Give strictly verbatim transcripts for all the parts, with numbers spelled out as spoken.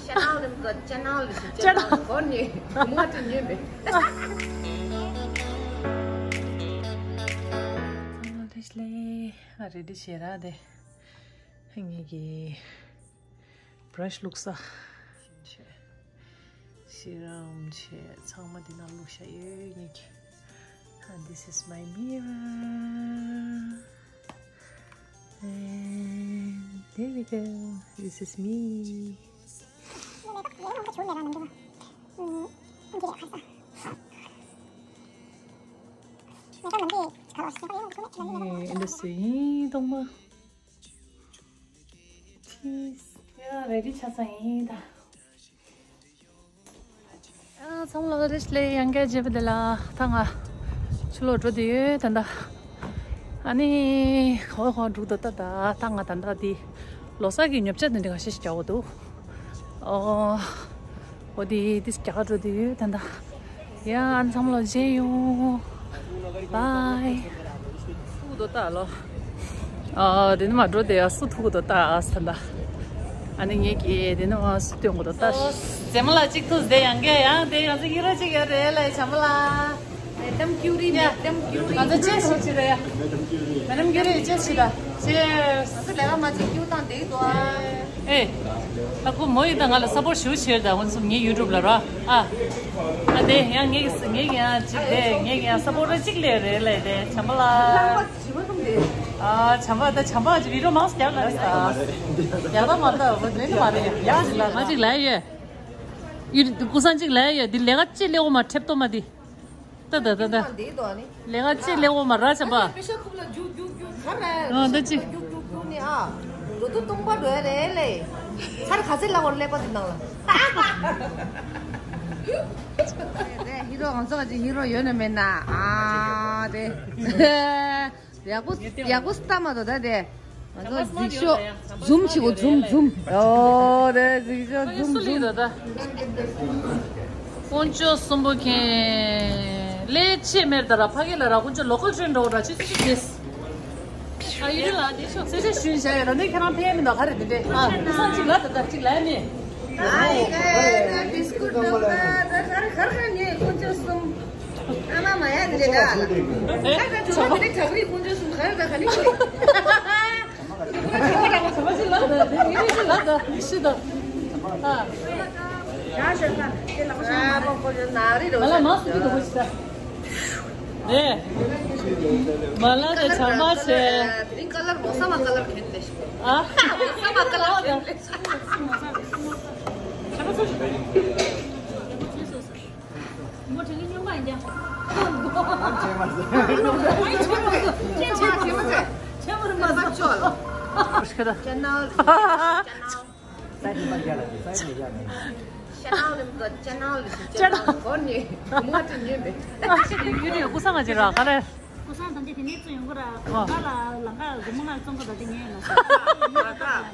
ཅེ་ནལ་ནམ་ག་ཅེ་ནལ་ལ་ཞིག་ཅེ་ནལ་གོ་ནི་མ་ཏི་ཉེ་མེ། ཚང་མ་ལ་བཀྲ་ཤིས་བདེ་ལེགས། ང་རེ་ཌི་བྱས་ར་དེ། ངེད་ཀྱི་བྷ་ར་ཤི་བླུགས་ས། ཤེ་རམ་བྱས་ཚང་མ་འདི་ནང་བླུགས་ཤག་ཡོད་ངེད་ཀྱི། And this is my mirror. And there we go. This is me. ཨེ་འདི་སུ་ཡིན་གཏོང་མ། ཡ་རེ་ཌི་ཆགས་ས་ཡིན་ད། ཨ་ཚང་མ་ལ་བཀྲ་ཤིས་བདེ་ལེགས། ཡང་བསྐྱར་མཇལ་བ་དེ་ལ་ད་ང་ཕྱི་ལོགས་འགྲོ་བསྡད་ཡོད་ད་ལྟ། ཨ་ནི་ག་བ་ག་བ་འགྲོ་འདུག་ད་ད་ད་ང་ད་ལྟ་འདི་ལོ་གསར་གྱི་ཉོ་ཆ་དེ་འདྲ་ཁ་ཤས་ཤིག་རྒྱག་གི་འདུག་ཨོ། འོ་དེ་དེ་རྒྱག་འགྲོ་དེ་ཡོད་ད་ལྟ། ཡ་ཨ་ཚང་མ་ལ་མཇལ་ཡོང་། བའི། ཐུག་དོ་ལྟ་ལོ། ཨ་དེ་ནི་མ་འགྲོ་དེ་ཡ་སུ་ཐུག་དོ་ལྟ་ཨ་ས་ལ། ཨ་ནི་ངེད་ཀྱི་དེ་ནི་མ་སུ་སྟོན་གོ་དོ་ལྟ། ཟེ་མ་ལ་གཅིག་ཐུག་ཟེ་ཡང་གེ་ཡང་དེ་ཡང་ཟེ་ཡི་ར་གཅིག་ཡོད་རེད་ལ་ཡ་བྱམས་པ་ལ། Madam Curie, Madam Curie. ང་ཚོ་ཅེས་ཞིག་བྱེད་རེད་ཡ། Madam Curie ཅེས་ཞིག་ད། Cheers. ང་ཚོ་ལས་ཀ་མ་བྱེད་ཀྱུ་དང་བསྡད་འདུག་ཨ། ཨེ། ཨ་ཁུ་མོ་ཡིས་ད་ང་ལ་སཔོར་ཊི་ཞུ་བྱེད་ད་ཧོན་སུམ་ངའི་ཡུ་ཊུབ་ལ་ར། ཨ། ཨ་དེ་ཡང་ངེད་ཀྱི་ངེད་ཀྱི་ཡང་ཅིག་དེ་ངེད་ཀྱི་ཡང་སཔོར་ཊར་གཅིག་ལས་རེད་ལས་དེ་བྱམས་པ་ལ། ཨ་བྱམས་པ་ད་བྱམས་པ་ཅིག་བི་ཌིའོ་མང་སུ་རྒྱག་ལ་རེད་ད། ཡག་ད་མ་ད་ཧོན་ལེན་མ་རེད་ཡག་ཅིག་ལ་མ་ཅིག་ལ་ཡོད། ཡུ་ཀུ་སང་ཅིག་ལ་ཡོད་འདི་ལས་ཀ་ཅི་ལས་འོ་མ་ཁྲེབ་ཏོ་མ་དེ། ད་ད་ད་ད། འདི་དོ་ནི། ལས་ཀ་ཅི་ལས་འོ་མ་ར་ཆམ་པ། པེ་ཤ་ཁུབ་ལ་རྒྱུག་རྒྱུག་རྒྱུག་ག་ར། ཨ་ད་ཅི། རྒྱུག་རྒྱུག་རྒྱུག་ནི་ཨ། འགྲོ་དུས་སྟོང་པ་འགྲོ་ཡ་རེད་ལེ། ཚར་ག་ཚད་ལ་བོར་ཀླད་པ་དེ་ནང་ལ། རེད་ཧི་རོ་ང་ཚོ་ག་ཅི་ཧི་རོ་ཡོད་ན་མེད་ན་ཨ་རེད། ཡག་པོ་ཡག་པོ་སྟབས་མ་འདུག་ད་དེ། ང་ཚོ་གཟིགས་ཤོག་ཛུམ་བྱེད་དགོས་ཛུམ་ཛུམ། ཨོ་རེད་གཟིགས་ཤོག་ཛུམ་ཛུམ། དཀོན་མཆོག་གསུམ་པོ་མཁྱེན། ལས་ཆེ་མེར་ད་ར་ཕ་གི་ལ་ར་དཀོན་མཆོག་ལོ་ཀལ་ཊྲེན་འགྲོ་ར་ཆུ་ཆུ་ཆུ་ཆེས། ཨ་ཡུ་རི་ལ་དེ་ཤོག་སེ་ཤ་ཤུན་བྱ་ཡོད་ར་ནས་ཁྱེད་རང་ཕེ་མི་འདུག་ག་རེ་དེ་འདྲས་ཨ་ཁུ་སང་གཅིག་ལ་ད་ད་གཅིག་ལ་ནས། ཨ་ཡི་ཨ་ཡི་ད་བི་སི་ཀུ་ཊི་འདུག་ད་ད་གར་གར་གར་ངས་དཀོན་མཆོག་གསུམ། ཨ་མ་མ་ཡ་དེ་ལས་ད་ཨ་ལ། ཨེ། ད་ཚོ་བ་དེ་ལས་གྲག་རིགས་དཀོན་མཆོག་གསུམ་ག་རེ་ད་ག་ནི་ཁྱེད།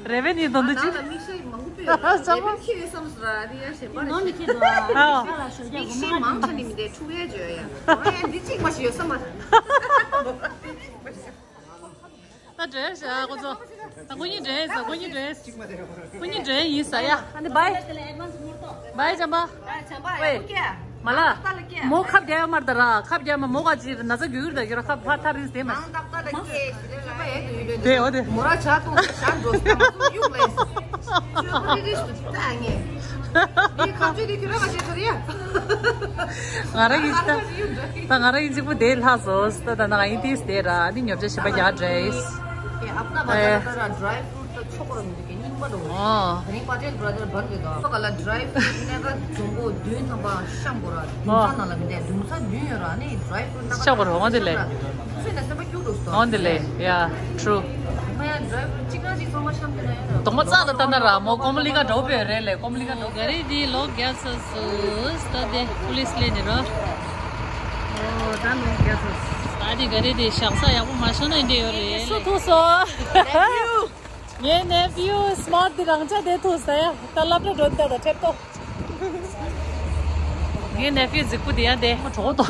རེ་བེ་ནི་དོན་དུ་ཅི། ད་འདྲེས་ས་ཁོ་ཚོ། ད་ཁོ་གཉིས་འདྲེས་ས་ཁོ་གཉིས་འདྲེས། ཁོ་གཉིས་འདྲེས་ཡིན་ས་ཡ། ཨ་ནི་བའི། བའི་བྱམས་པ། ཝེ། མ་ལ། མོ་ཁབ་རྒྱག་ཡོད་མ་རེད་ད་ར་ཁབ་རྒྱག་མ་མོ་ག་ཅི་ན་ཚ་རྒྱུ་ཡུར་ད་རྒྱུ་ར་ཁབ་ཕ་ཐ་རིང་སྟེ་མ། དེ་འོ་དེ། མོ་ར་ཆ་ཏོང་ཤ་འགྲོ་སྟེ་མ་ཚུགས་གཡུག་ལས་སོ། ཅོ་ཀོ་ལི་རིས་ཏུ་ད་ངེ། ངའི་ཁ་མཆུ་དེ་ཁྱོད་རང་ང་བྱེད་ཚར་ཡ། ང་རང་གི་ད་ད་ང་རང་གི་གཅིག་པུ་དེ་ལྷག་སོང་ད་ད་ང་ཡིན་དེས་དེ་ར་ཨ་ནི་ཉོ་ཆ་ཞིམ་པ་རྒྱག་འདྲེས། ཨེ། ཨ་ད་མ་ད་ད་ར་ཌི་རའི་ཕུ་རུ་ཊི་ད་ཆོག་གོ་ར་མི་འདུག་གི་རྙིང་པ་འགྲོ་གོ། ཨོ། ད་རིང་པ་ཊེལ་བྷ་ར་དར་བན་གི་ད་ད་ག་ལ་ཌི་རའི་ཕུ་རུ་ཊི་སྣ་ཁ་འཛོམས་པོ་བདུན་ཐམ་པ་ཤམ་གོ་ར་དུང་ས་ནང་ལ་མི་འདས་དུང་ས་བདུན་ཡོད་ར་ཨ་ནི་ཌི་རའི་ཕུ་རུ་ཊི་སྣ་ཁ་ཤམ་གོ་ར་འོང་དེ་ལས། སུས་ན་སེམས་པ་སྐྱོ་འགྲོ་སོང་། འོང་དེ་ལས་ཡ་ཊུ་རུ། མ་ཡ་ཌི་རའི་ཕུ་རུ་ཊི་གཅིག་གང་ཞིག་ཚང་མ་ཤམ་དེ་ན་ཡོད་ར། གདོང་པ་ཙག་ལ་ལྟ་ན་ར་མོ་ཀོམ་ལི་ཀ་འགྲོ་པའི་རེད་ལས་ཀོམ་ལི་ཀ་འགྲོ། ག་རེ་དེ་ལོག་རྒྱག་ས་སུ་ད་དེ་པུ་ལིས་ལས་ནི་རོ། ཨོ་ད་ལོག་རྒྱག་ས་སུ། ད་དེ་ག་རེ་དེ་ཞག་ས་ཡག་པོ་མ་ཤོར་ན་འདྲེ་ཡོད་རེད་ལས། སུ་ཐུག་སོང་། ངའི་ནེ་ཕིའུ་སི་མར་ཊི་འདི་རང་ཅག་དེ་ཐུག་ས་ཡ། ད་སློབ་གྲྭ་འགྲོ་འདི་ད་ཁྲེབ་ཏོ། ངའི་ནེ་ཕིའུ་གཟིག་པོ་དེ་ཡ་དེ་གྲོགས་ཏོ།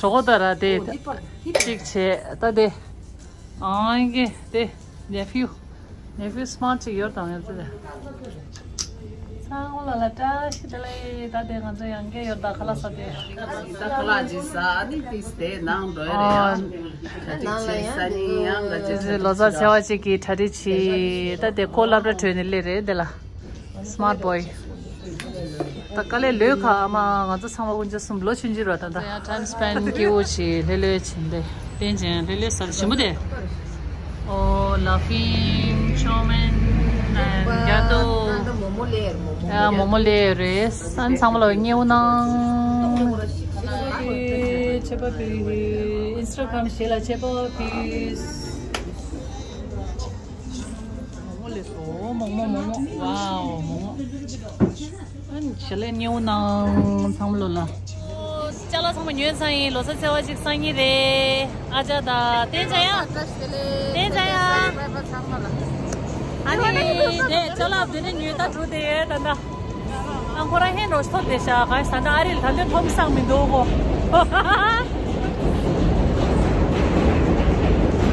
གྲོགས་ཏོ་ར་དེ་གཅིག་བྱས་ད་དེ། ཨང་ཀི་དེ་ནེ་ཕིའུ། ནེ་ཕིའུ་སི་མར་ཊི་ཅིག་ཡོད་དང་ཡོད་དེ། ཚང་མ་ལ་ལ་བཀྲ་ཤིས་བདེ་ལེགས། ད་དེ་ང་ཚོ་ཡང་བསྐྱར་ཡོད་ད་ཁ་ལག་ཟ་དེ། ད་ཁ་ལག་ཅིག་ཟ་ནི་ཏིས་དེ་ནང་འགྲོ་ཡ་རེད་ཡ། ད་ཅིག་བྱས་ས་ནི་ཡང་ག་ཅིག་ལོ་གསར་ཚེས་པ་གཅིག་གི་གྲ་སྒྲིག་བྱས། ད་དེ་ཁོ་སློབ་གྲྭ་གྲོལ་ནས་སླེབས་རེད་དེ་ལ། སི་མཱར་ཊི་བྷོའི། ད་དཀའ་ལས་ལོས་ཁ་ཨ་མ་ང་ཚོ་ཚང་མ་དབུ་འཇོག་གསུམ་ལོ་ཆུང་ཆུང་ར་ད་ད། ཡང་ཊའིམ་སི་པེན་ཌི་སྐྱིད་པོ་བྱས་ལྷོད་ལྷོད་བྱས་འདི་བསྟན་ཅན་ལྷོད་ལྷོད་ཟ་ཞིམ་པོ་དེ། Oh, laughing, Chomen, and Gyato. ཡ་མོ་མོ་ལེ་རེད། སན་ཚང་མ་ལ་ཉེ་བོ་ནང་། ཆེ་པ་ཕི། ཨིན་སི་ཊ་གྷ་རམ་ཞེ་ལ་ཆེ་པ་ཕི། མོ་མོ་ལེ་སོ། མོ་མོ་མོ་མོ། ཝའོ་མོ་མོ། ཞལ་ལས་ཉེའུ་ནང་ཚང་མ་ལོ་ལ། ཅ་ལག་ཚང་མ་ཉོས་ཚར་ཡིན། ལོ་གསར་ཚེས་པ་གཅིག་སང་ཉིན་རེད། ཨ་ཅག་དང་བསྟན་ཅ་ཡང་། བསྟན་ཅ་ཡང་། ཨ་ནི་དེ་ཅ་ལག་དེ་ནས་ཉོས་ད་འགྲོ་དེ་ད་ད། ཨ་ཁོ་རང་ཧེན་རོ་ཐོབ་དེ་ཤ་ག་ས་ད་ཨ་རི་ལ་ད་དུང་ཐོབ་སང་མི་འདུག་གོ།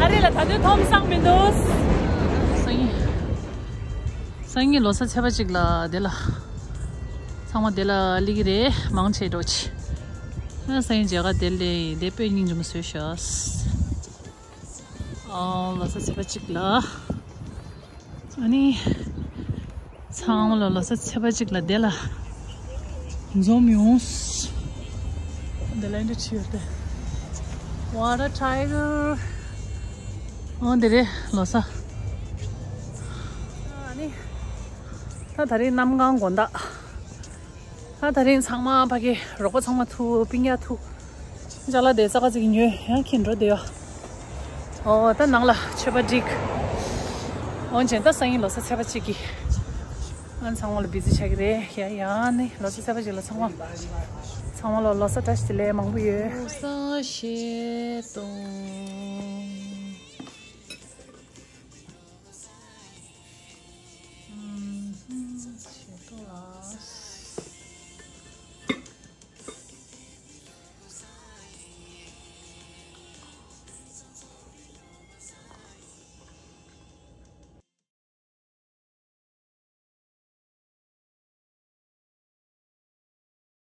ཨ་རི་ལ་ད་དུང་ཐོབ་སང་མི་འདུག་སང་ཉིན། སང་ཉིན་ལོ་གསར་ཚེས་པ་གཅིག་ལ་དེ་ལ། ཚང་མ་དེ་ལ་སླེབས་ཀྱི་རེད། མང་ཆེ་འགྲོ་ཆེ། ཨ་སང་ཉིན་མཇལ་ཁ་དེ་ལས་དེ་དཔེ་སྙིང་རྗེ་མོ་བཟོས་ཤག་ཨ་ལོ་གསར་ཚེས་པ་གཅིག་ལ། ཨ་ནི། ཚང་མ་ལ་ལོ་གསར་ཚེས་པ་གཅིག་ལ་དེ་ལ། འཛོམས་ཡོང་། དེ་ལ་འདྲ་ཆེ་ཡོད་དེ། What a tiger. ཨོ་དེ་རེད་ལོ་གསར། ཨ་ནི། ད་ད་རེས་གནམ་གང་དགོང་དག་ད་ད་རིང་ཚང་མ་ཕ་གི་རོགས་པ་ཚང་མ་ཐུག་པིང་ཡ་ཐུག་ཅ་ལག་དེ་ཙག་ཙིག་ཉོས་ཡང་ཁྱིན་འགྲོ་དེ་ཡོ། ཨོ་ད་ནང་ལ་མཆོད་པ་སྒྲིག་འོན་ཀྱང་ད་སང་ཉིན་ལོ་གསར་ཚེས་པ་གཅིག་གི། ཨ་ཚང་མ་ལ་བི་ཛི་ཆགས་ཀྱི་རེད་ཡ་ཡ་ནི་ལོ་གསར་ཚེས་པ་གཅིག་ལ་ཚང་མ། ཚང་མ་ལ་ལོ་གསར་བཀྲ་ཤིས་བདེ་ལེགས་མང་པོ་ཡོད། ལོ་གསར་བཤད་གཏོང་།